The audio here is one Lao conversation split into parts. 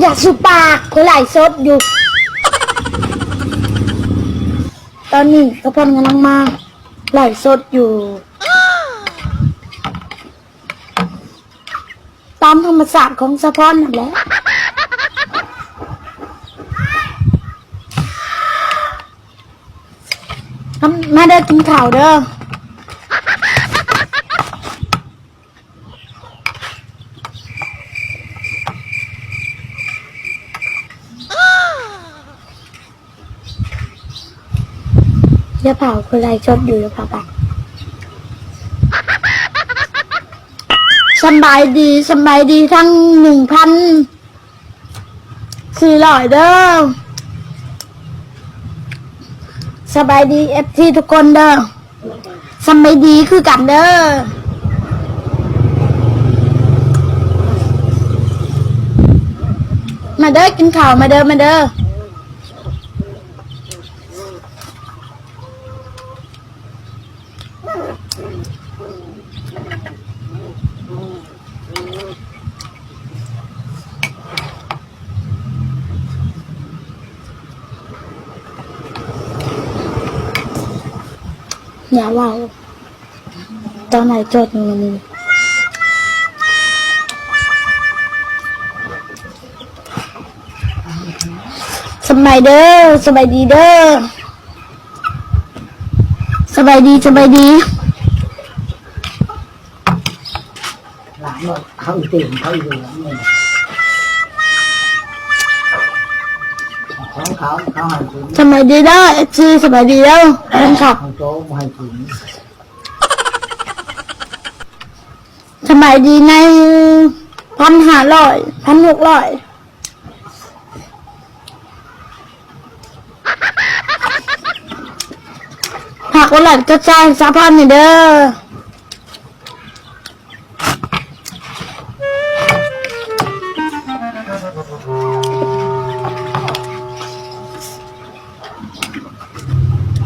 ຢ່າສູ່ປາກ ຂ້ອຍໄລຟ໌ສົດຢູ່. ຕອນນີ້ສາວພອນກຳລັງມາໄລຟ໌ສົດຢູ່ ຕາມທຳມະຊາດຂອງສາວພອນນັ້ນແຫຼະ. ມາເດີ ກິນເຂົ້າເດີ. ຢ່າເຜົາ ຂ້ອຍໄລຟ໌ສົດຢູ່ ຢ່າເຜົາໄປ. ສຳບາຍດີ ສຳບາຍດີທັງໜຶ່ງພັນສີ່ຮ້ອຍເດີ. ສະບາຍດີ ເອັຟຊີ ທຸກຄົນເດີ. ສຳບາຍດີຄືກັນເດີ. ມາເດີ ກິນເຂົ້າ ມາເດີ ມາເດີ. ຢ່າເວົ້າ ເຈົ້ານາຍຈົດມື້ນີ້. ສະບາຍເດີ ສະບາຍດີເດີ. ສະບາຍດີ ສະບາຍດີ. ເຂົາອີເຕັມ ເຂົາອີເຕັມ ຂອງເຂົາ ເຂົາໃຫ້ກິນ. ສະບາຍດີເດີ ເອັຟຊີ ສະບາຍດີເດີ ແຟນຄລັບ. ເຂົາໂຕບໍ່ໃຫ້ກິນ. ສະບາຍດີໃນພັນຫ້າຮ້ອຍ ພັນຫົກຮ້ອຍ. ຝາກກົດໄລກົດແຊໃຫ້ສາວພອນແດ່ເດີ.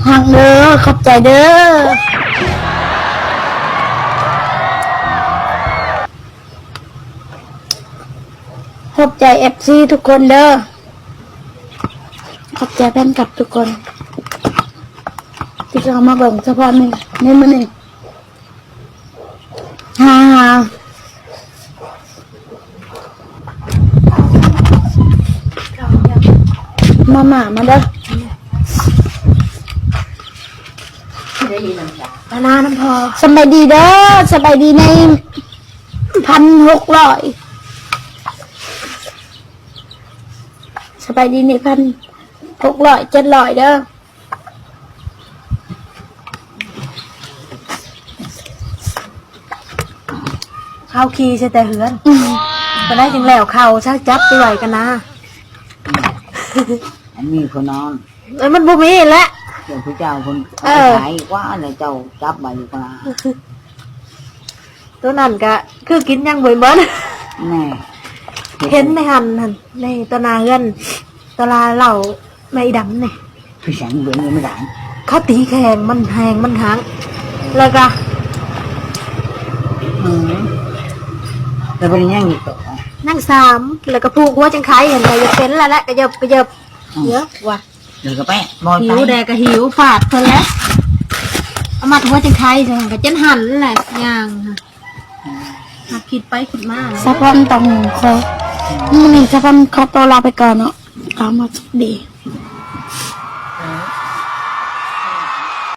ຮັກເດີ ຂອບໃຈເດີ. ຂອບໃຈ ເອັຟຊີ ທຸກຄົນເດີ. ຂອບໃຈແຟນຄລັບທຸກຄົນ ທີ່ເຂົ້າມາເບິ່ງສາວພອນໃນມື້ນີ້. ຫາ ມາ ມາ ມາເດີ. ມານານຳພໍ່. ສະບາຍດີເດີ ສະບາຍດີໃນພັນຫົກຮ້ອຍ. ສະບາຍດີໃນພັນຫົກຮ້ອຍ ເຈັດຮ້ອຍເດີ. ເຂົ້າຂີ່ໃສ່ແຕ່ເຮືອນ. ອືມ ປານໃດຈຶ່ງແລ້ວເຂົ້າ ຊັກຈັບໄປໄຫວ້ກັນນາ. ອັນມີຜູ້ນອນ. ເອີ ມັນບໍ່ມີແຫຼະ. ເຈົ້າຜູ້ເຈົ້າເພິ່ນ ເອີ ເອົາໄປຂາຍກວ່າ ແລ້ວເຈົ້າຈັບໄວ້ຢູ່ກວ່າ. ໂຕນັ້ນກະຄືກິນຍັງບໍ່ໝົດ. ແມ່ ເຫັນໃນຫັ້ນຫັ້ນ ໃນຕໍ່ໜ້າເຮືອນ ຕະລາເຫຼົ້າແມ່ອີດຳນີ້. ຄືຫຍັງເບິ່ງຍັງບໍ່ໄດ້. ເຂົາຕີແຂງມັນແຮງ ມັນຫັກ ແລ້ວກະ ອືມ ແລ້ວເພິ່ນຍັງອີກຕໍ່ ຍັງສາມ ແລ້ວກະຜູກຫົວຈັ່ງໄຄຫັ້ນ ກະຢາກເປັນແລ້ວແຫຼະ ກະເຢິບ ກະເຢິບ. ອືມ ເອີ ວ່າ ແລ້ວກະໄປ ບໍ່ໄປ ຫິວແດ່ກະຫິວ ຟາດເພິ່ນແຫຼະ ເອົາມັດຫົວຈັ່ງໄຄ ກະຈົນຫັນແຫຼະ ຍ່າງ ຫາກຄິດໄປຄິດມາ ສາວພອນຕ້ອງຂໍ ມື້ນີ້ສາວພອນຂໍຕົວລາໄປກ່ອນເນາະ ກາບມາສະບາຍດີ.